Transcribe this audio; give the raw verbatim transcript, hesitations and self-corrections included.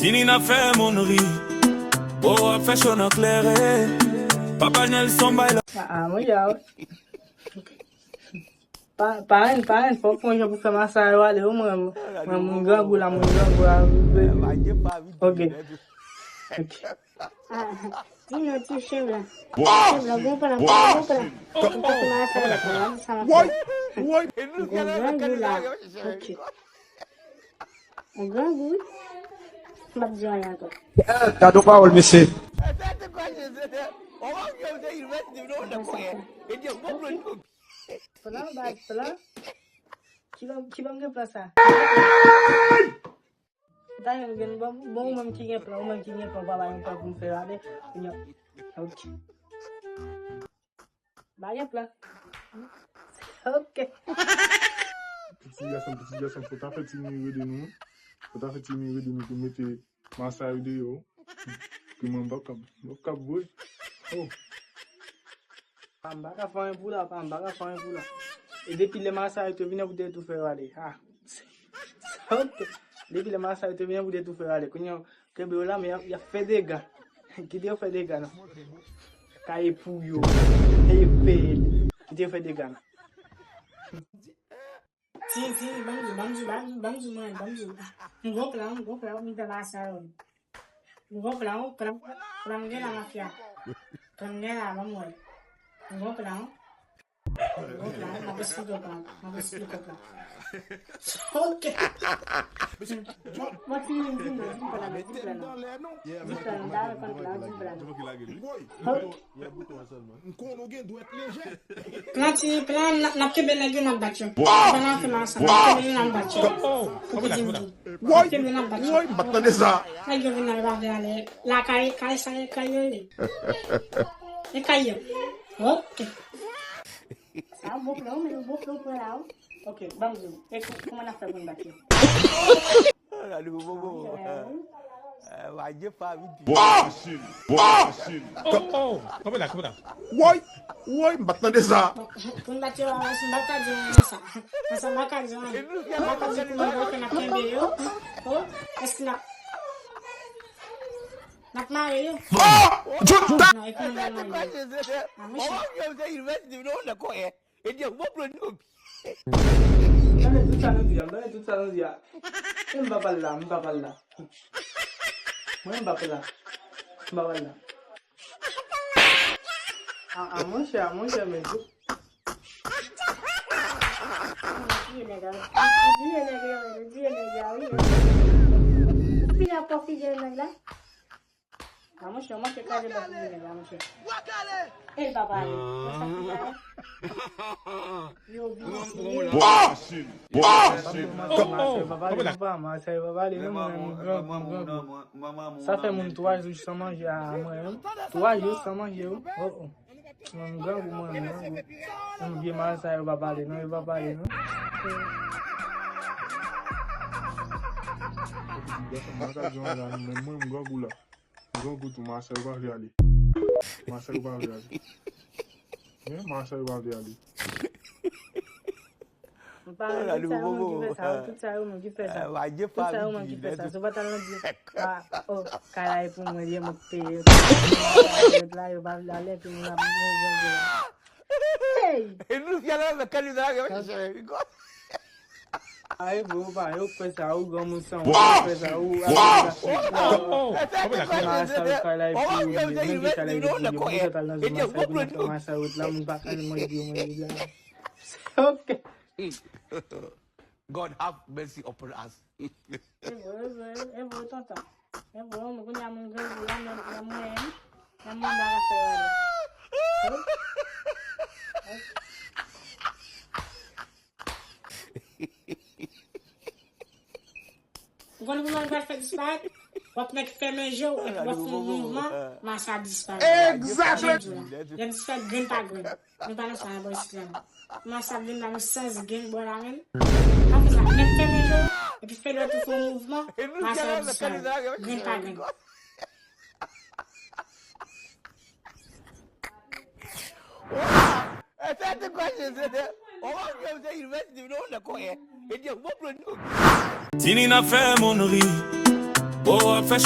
Tini n ap fè moun ri. Bo ap fè cho nan klere. Papa Nelson bay la. Ah, ah, mwen ya. Pa, pa ann, pa ann, fòk mwen jan pou fè masay yo ale, yo, mwen, mwen, moun grangou la, moun grangou la. Ok. Ok. Ah, di non ti chen blan. Ti chen blan, gon pran, gon pran. Gon pran masay yo, sa, sa, sa. Gon grangou la. Ok. Ou grangou wi. M ap di w anyen ankò. Gade yon pawòl mesye. Plan, baz, plan. Ki ban, ki ban m gen plan sa? Dayè m gen bon, bon, ou menm ki gen plan, ou menm ki gen plan, w pa ba yon plan pou m fè rale. Ok. Ba gen plan. Ok. Piti gason, piti gason, fò ta fè ti mi rede nou. Fò ta fè ti mi rede nou pou mete masay deyò. Pou mwen, m p ap kab, m p ap kab vre. Oh. Pa m pa ka fè anyen pou la, pa m pa ka fè anyen pou la. E depi lè masay yo te vini pou te tou fè rale. Ah. Ok. Depi lè masay yo te vini pou te tou fè rale. Kounye a, kenbe yo la, men y ap, y ap fè dega. Kite yo fè dega, non. Kaye pou yo. Eye peye. Kite yo fè dega, non. Tini, tini, ban m di w, ban m di w, ban m di w, ban m di w, mwen, ban m di w. M gon plan, m gon plan, m fè masay yo. M gon plan, plan, plan m gen la mafya. Plan m gen la, ban m wè. M gon plan. M ap esplike w plan. M ap esplike w plan. Ok. Bon, bon, ti moun, di m non, di m plan, di m plan non. Di m plan non, da konn plan, di m plan non. Ok. Plan ti, plan, n ap, n ap kenbe nèg yo, n ap bat yo. Plan n ap fè ansanm, n ap kenbe yo, n ap bat yo. Fòk ou di m tou. N ap kenbe yo, n ap bat yo. Woy, m pa t tande sa. Nèg yo vin nan yo pa vle ale. Lakay, kay sa, e kay yo ye. E kay yo. Ok. Sa bon plan, men bon plan pran la, wi. Ok, ban m di w. E kou-, kouman n ap fè pou n bat yo? Gade bobo. Wadye pa vin pi. Bwa! Bwa! Oh, oh, kanpe la, kanpe la. Woy! Woy, m pa t tande sa. Bon, pou n bat yo, m pa ka di w sa. Konsa m pa ka di w anyen. M pa ka di w kouman n ap fè n ap kenbe yo. Oh, èske n ap N ap mare yo. Oh! Jouta! Non, e kouman n ap mare yo? Ah, monchè. Tande tout sa nou di a, tande tout sa nou di a. E m pa pale la, m pa pale la. Mwen m pa pale la. M pa pale la. Ah, ah, monchè, ah, monchè, men tout. Ou tiye nèg la, ou tiye nèg la, ou tiye nèg la, wi. Ou fin ap pran figi nèg la? A monchè, ou manke kraze bò figi nèg la, monchè. E l pa pale. Wè sa figi a ye? Yo, vin. Bwa! Bwa! Masay pa pale, non, masay pa pale, non, mwen, mwen, mwen. Sa fè moun twa jou san manje a mwen menm. Twa jou san manje, wi. Oh, oh. Mwen, m grangou, mwen, m grangou. Mwen, vye masay yo pa pale, non, yo pa pale, non. Gason, m pa ka di anyen la, non, men mwen, m grangou la. M grangou tou, masay yo pa vle ale. Masay yo pa vle ale. Wi, masay yo pa vle ale. Ou pa wè tout sa yo moun ki fè sa, tout sa yo moun ki fè sa. Tout sa yo moun ki fè sa. Si w pa t al nan di, ah, oh, kay la e pou mwen, ye mwen k peye. Tout la yo pa vle ale, epi moun ap mouri angle la. Hey! Ay, bro, pa yo k fè sa, ou granmoun san wont, ou k fè sa, ou ap fè sa. Masay kay la e pou yo, menm ki kay la e pou yo, moun sa t al nan zòn masay, pou nan fè masay wot la, moun pa ka manje yo, manje la. Ok. God have mercy upon us. E vre, e vre, e vre, tonton. E vre, mwen kounye a moun grangou la, men nan mwen, nan mwen bagay fè wale. Ou konn kouman l pral fè disparèt? W ap mèt fèmen je w epi w ap fè yon mouvman, masay ap disparèt. Exactly. Jan m di w la. L ap disparèt grenn pa grenn. Nou pa nan sa nan bò isit la non. Kòmanse ap vin ba nou sans gen bò la menm. Pa fè sa, menm fèmen je w, epi fè lòt ou fè yon mouvman, masay ap disparèt. Grenn pa grenn. Tini n ap fè moun ri. Oh, ap fè